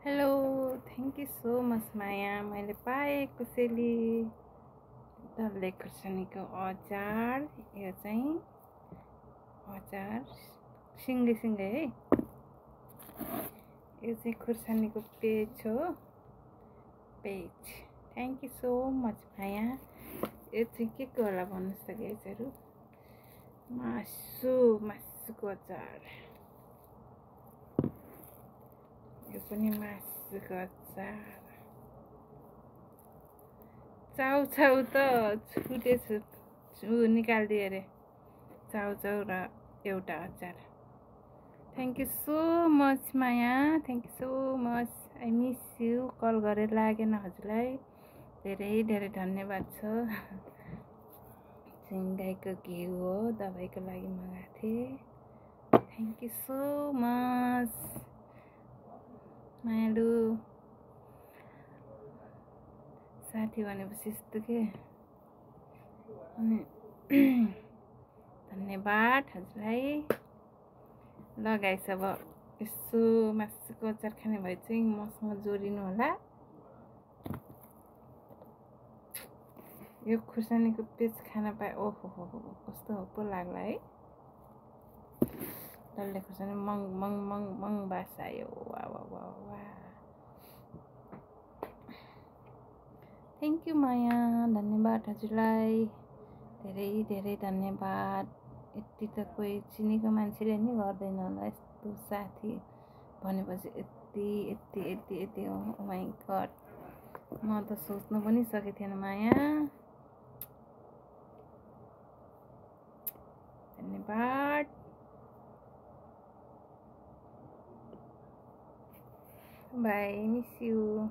Hello, thank you so much माया। मैले पाएँ कुसेली डल्ले खुर्सानीको अचार। यो चाहिँ अचार सिङ्गै है। यो चाहिँ खुर्सानीको पेज हो। Page. Thank you so much माया। यो चाहिँ के को होला भन्नुहोस् त गाइजहरू। मासुको अचार। यो पनि मासुको अचार। चाउ त छुटेछु निकालिदिएँ अरे। चाउ र एउटा अचार। थ्याङ्क यू सो मच माया। Thank you so much. I miss you. Call गरेर लागेन हजुरलाई। धेरै धन्यवाद छ। गाईको घिउ हो, दबाईको लागि मगाएको थिएँ। थ्याङ्क यू सो मच मायालु। साथी भनेपछि यस्तो के। अनि धन्यवाद हजुरलाई। ल गाइस, अब यसो मासुको अचार खाने भए चाहिँ मसँग जोडिनु होला। यो खुर्सानीको पेज खान पाए ओहो हो कस्तो पो लाग्ला है। डल्ले खुर्सानी मङ बास आयो। वा। थ्याङ्क यू माया। धन्यवाद हजुरलाई। धेरै धन्यवाद। यति त कोही चिनेको मान्छेले नि गर्दैन होला यस्तो साथी भनेपछि। यति ओ माई गड। म त सोच्नु पनि सकेको थिएन माया। धन्यवाद। By, miss you.